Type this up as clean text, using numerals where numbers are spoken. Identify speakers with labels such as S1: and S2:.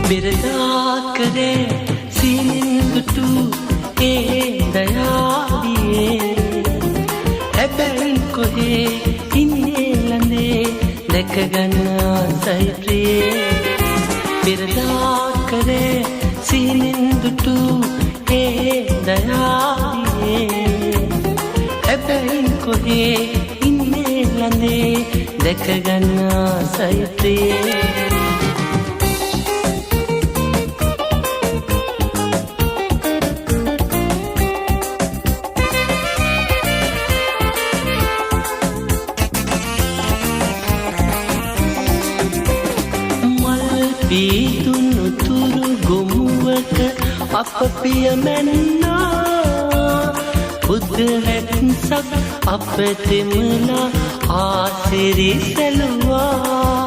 S1: පෙරදා කරේ සිහිනෙන් දුටු ඒ දයාවියේ. හැබැයි කොහේ ඉන්නේ ළඳේ, දැක ගන්න ආසයි ප්‍රියේ. පෙරදා කරේ සිහිනෙන් දුටු ඒ දයාවියේ. හැබැයි කොහේ ඉන්නේ ළඳේ, දැක ගන්න ආසයි ප්‍රියේ. මල් පීදුණු තුරු ගොමුවක අප පියමැන්නා. බුද්ධ හැත්සක් අප තෙමලා ආසිරි සැලුවා.